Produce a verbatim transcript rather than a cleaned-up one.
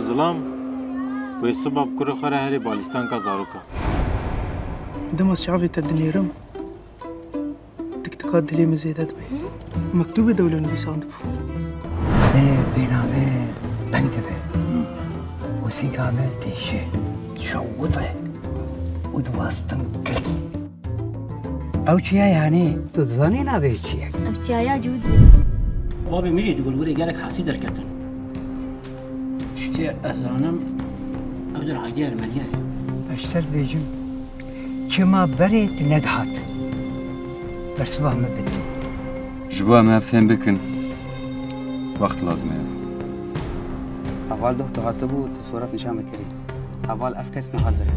Zilam, wê siba bi kurê xwe re herê balîstanka zaroka. Dema çavê te dinêrim, tiktika dilê min zêde dibe. Mektûbê dewle nivîsandibû. Dê vê name deng dibe. Û sînka me têşe. Şewite. Û diwastim kil. Ew çiya yanî, tu dizanî navê çi ye? Ev çiyaya Cûdî. Babê min jî digot, gurê gelek hesî derketin. Tiştê ez zanim, ew dir aîdî Ermeniya ye. Ez ser dibêjim, çima berê tu nedihat? Bersiva min bidî. Ji bo em hev fêm bikin, wext lazim e. Heval doh tu hatibû, tu sorat nîşan bikirî. Heval ev kes nihat vir e.